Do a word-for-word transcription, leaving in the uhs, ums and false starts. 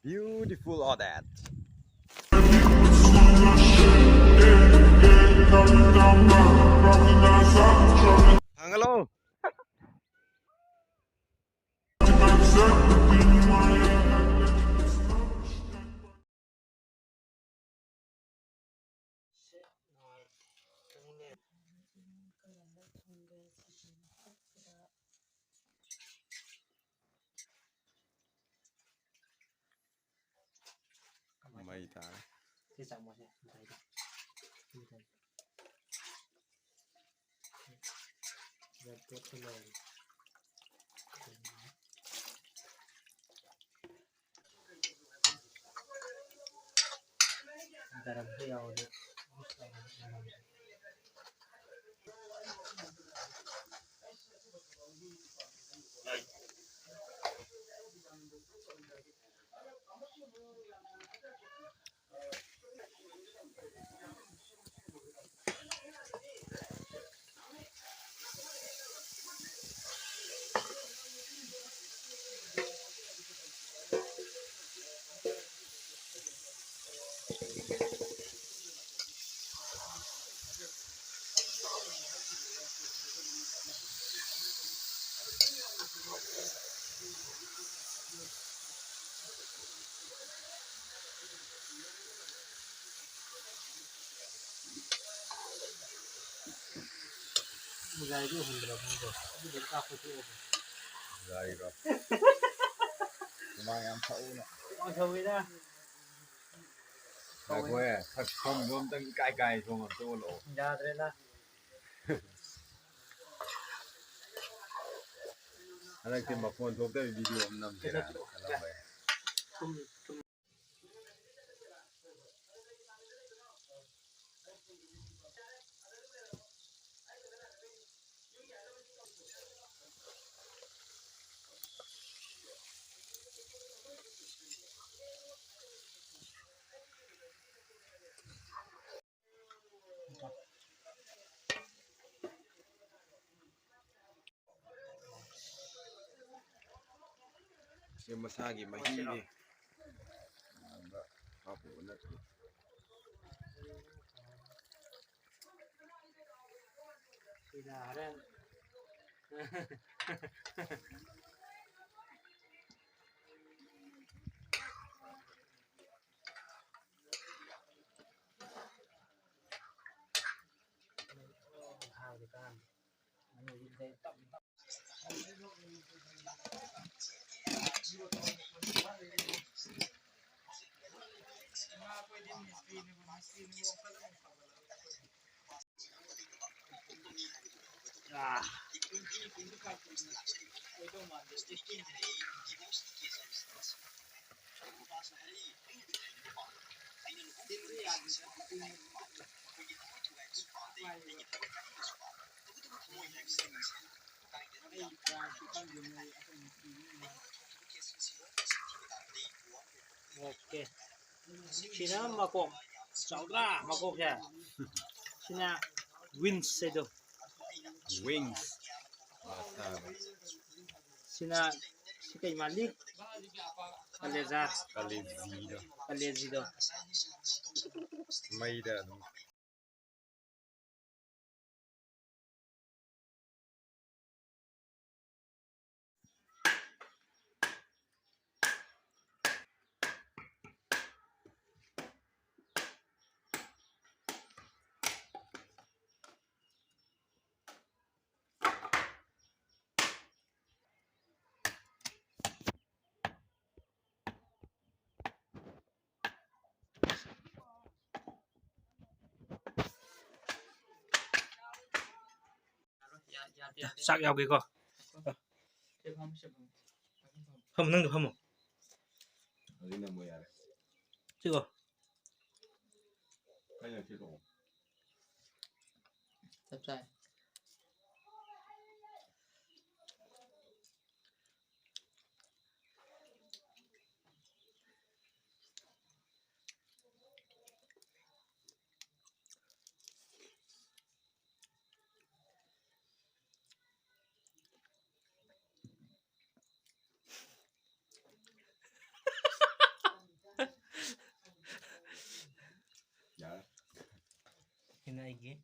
Beautiful all that. Hello. ꯃꯩ ꯇꯥꯔꯦ꯫ ꯁꯤ ꯆꯥꯃꯣꯁꯦ, ꯃꯇꯥꯏꯗ꯫ ꯁꯤ ꯃꯇꯥꯏꯗ꯫ ꯁꯤꯗ ꯄꯣꯠꯇꯣ ꯂꯩꯔꯦ꯫ ꯒꯔꯝꯁꯨ ꯌꯥꯎꯔꯦ꯫ ꯒꯥꯔꯤꯗꯨ ꯎꯍꯟꯗ꯭ꯔꯕ ꯈꯪꯗꯦ꯫ ꯑꯗꯨꯗ ꯀꯥꯞꯄ ꯊꯣꯛꯑꯕ꯫ ꯒꯥꯔꯤꯔꯣ? ꯍꯨꯃꯥꯡ ꯌꯥꯝ ꯁꯧꯅ꯫ ꯍꯨꯃꯥꯡ ꯁꯧꯋꯤꯗ꯫ ꯉꯥꯏꯈꯣꯍꯦ, ꯁꯛꯐꯝꯗꯣ ꯑꯝꯇꯪ ꯏꯀꯥꯏ ꯀꯥꯏ ꯊꯣꯡ ꯑꯝꯇ ꯑꯣꯜꯂꯛꯑꯣ꯫ ꯌꯥꯗ꯭ꯔꯦꯗ꯫ ꯍꯟꯗꯛꯇꯤ ꯃꯈꯣꯟ ꯊꯣꯛꯇꯕꯤ ꯚꯤꯗꯤꯑꯣ ꯑꯃ ꯅꯝꯁꯤꯔꯥ ꯈꯜꯂꯝꯕꯅꯦ꯫ ꯁꯦ ꯃꯁꯥꯒꯤ ꯃꯍꯤꯅꯤ꯫ ꯍꯥꯞꯄꯨꯕ ꯅꯠꯇꯦ꯫ ꯁꯤꯗ ꯍꯣꯔꯦꯟ꯫ ꯍꯥꯎꯗꯤ ꯀꯥꯟꯗꯦ꯫ ꯑꯣꯀꯦ꯫ ꯁꯤꯅ ꯃꯀꯣꯛ ꯆꯥꯎꯗ꯭ꯔꯥ? ꯃꯀꯣꯛꯁꯦ꯫ ꯁꯤꯅ ꯋꯤꯡꯁ ꯍꯥꯏꯗꯣ꯫ ꯋꯤꯡꯁ꯫ ꯁꯤꯅ ꯁꯤ ꯀꯩ ꯃꯥꯜꯂꯤ? ꯀꯂꯦꯖꯥ꯫ ꯀꯂꯦꯖꯤꯗꯣ꯫ ꯀꯂꯦꯖꯤꯗꯣ꯫ ꯃꯩꯗ ꯑꯗꯨꯝ꯫ ꯆꯥꯛ ꯌꯥꯎꯒꯦꯀꯣ꯫ ꯐꯝꯃꯨ, ꯅꯪꯗꯣ ꯐꯝꯃꯨ꯫ ꯍꯧꯖꯤꯛꯅ ꯑꯃꯨꯛ ꯌꯥꯔꯦ꯫ ꯆꯤꯛꯑꯣ꯫ ꯑꯩꯅ ꯆꯤꯛꯑꯣ꯫ ꯆꯞ ꯆꯥꯏ꯫ ꯌꯦ꯫